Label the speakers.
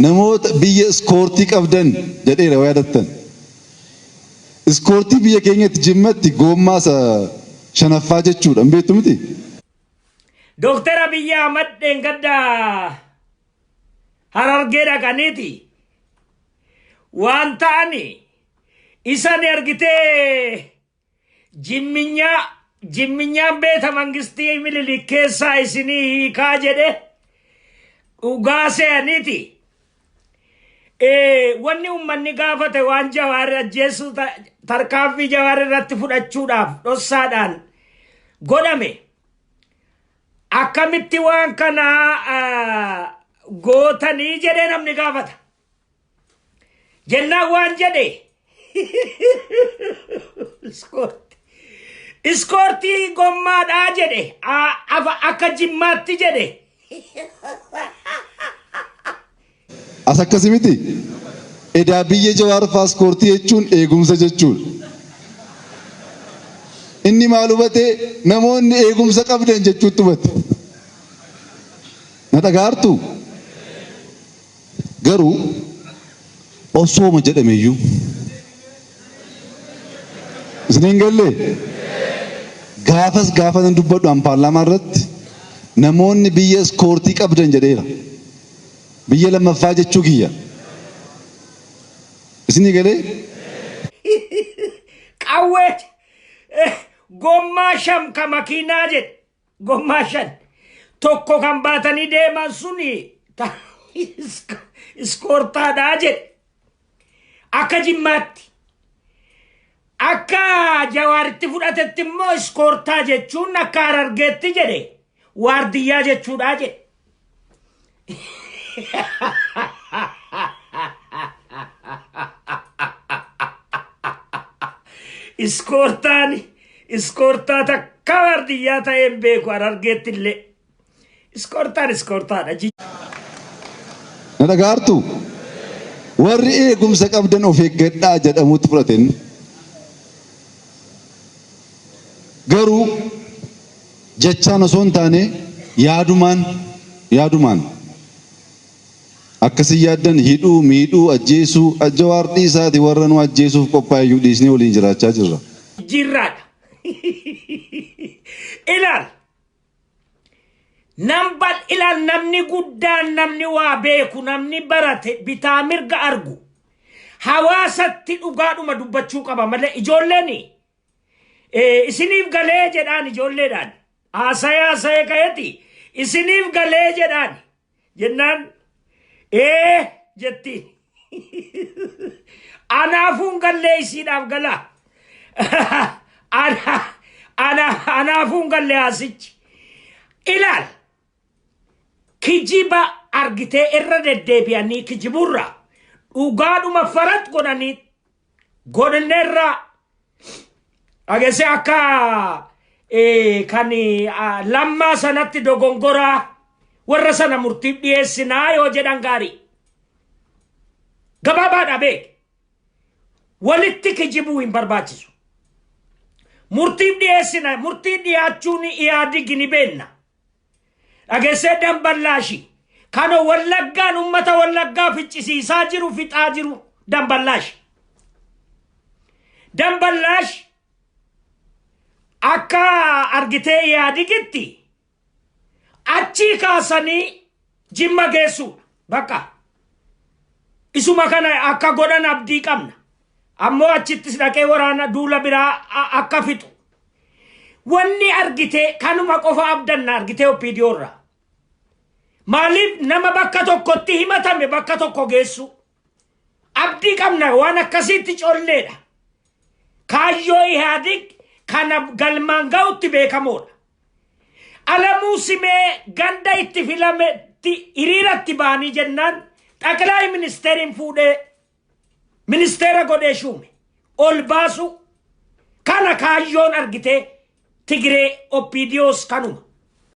Speaker 1: Namoota biyya iskoortii qabdan jedheera yoo yaadattan. Iskoortii biyya keenyatti Jimmatti goommaa isa shanaffaa jechuudha. Hin beektu miti?
Speaker 2: Dooktar Abiyyi Ahmad dheengadda Harargee dhaqaniiti waan ta'ani isani argitee Jimminyaa jimminyaan beeta mangistii Minilik keessaa isinii hiikaa jedhe dhugaa se'aniiti. Wanni uummanni gaafate waan Jawaar ajjeessuu tarkaanfii Jawaar irratti fudhachuudhaaf dhossaadhaan godhame. Akkamitti waan kana gootanii jedhee namni gaafata. Jennaan waan jedhe iskoortii iskoortii gommaadhaa jedhe akka Jimmaatti jedhe.
Speaker 1: As akkasi miti? Edaa biyya Jawaar faa iskoortii jechuun eegumsa jechuudha. Inni maal hubate? Namoonni eegumsa qabdan jechuutti hubate. Na dhaga'aartuu? Garuu osooma jedhameyyuu isin hin gallee? Gaafas gaafa nan dubbadhu an paarlaamaa irratti namoonni biyya iskoortii qabdan jedheera. Biyya lammaffaa jechuu kiyya. Isinii galee?
Speaker 2: Qawwee gommaa sham ka makiinaa jedhe. Gommaa shan tokko kan baatanii deeman suni iskoortaadhaa jedhe. Akka Jimmaatti. Akka Jawaaritti fudhatetti immoo iskoortaa jechuun akka Harargeetti jedhe waardiyyaa jechuudhaa jedhe. Iskoortaan iskoortaa takka waardiyyaa ta'ee hin beeku Harargeetti illee. Iskoortaan iskoortaadha.
Speaker 1: Na dhaga'aartuu? Warri eegumsa qabdan of eeggadhaa jedhamutti fudhate inni. Garuu Jechaan osoo hin taane yaadumaan yaadumaan. Akka isin yaaddan hidhuu, miidhuu, ajjeesuu, Jawaar dhiisaati warra nu ajjeesuuf qophaa'e iyyuu dhiisnee waliin jiraachaa jirra.
Speaker 2: Jijjiirraadha. Ilaal. Nan bal ilaal namni guddaan namni waa beeku namni barate bitaa mirga argu hawaasatti dhugaadhuma dubbachuu qaba malee ijoolleen Isiniif galee jedhaan ijoolleedhaan. Haasa'ee haasa'ee ka'eeti isiniif galee jedhaan. Jennaan ee jettiin. Anaafuun gallee isiidhaaf galaa. Anaafuun gallee haasichi. Ilaal kijiba argitee irra deddeebi'anii kijiburra dhugaadhuma farat godhanii godhanneerra dhageessee akka kan Lammaa sanatti dogongoraa warra sana murtiif dhiyeessinaa yoo jedhan gaarii. Gabaabaadha beek. Walitti kijibuu hin barbaachisu. Murtiif dhiyeessina murtii dhiyaachuun Ihaadigi ni beenna. Dhageessee Damballaashi. Kana Wallaggaan ummata Wallaggaa ficcisiisaa jiru fixaa jiru Damballaashi. Damballaash akka argitee Ihaadigitti achii kaasanii Jimma geessuudha. Bakka. Isuma kana akka godhan abdii qabna. Ammoo achittis dhaqee waraana duula biraa akka fixu. Wanni argitee kanuma qofa abdanna argitee OPDO irraa. Maaliif nama bakka tokkotti himatame bakka tokko geessu? Abdii qabna waan akkasiitti colleedha. Kaayyoo Ihaadig kana galmaan ga'utti beekamoodha. Alamuu Simee ganda itti filametti hiriiratti ba'anii jennaan xaqilaayi ministeeriin fuudhee ministeera godhee shuume. Ol baasu kana kaayyoon argitee Tigiree OPDOs kanuma.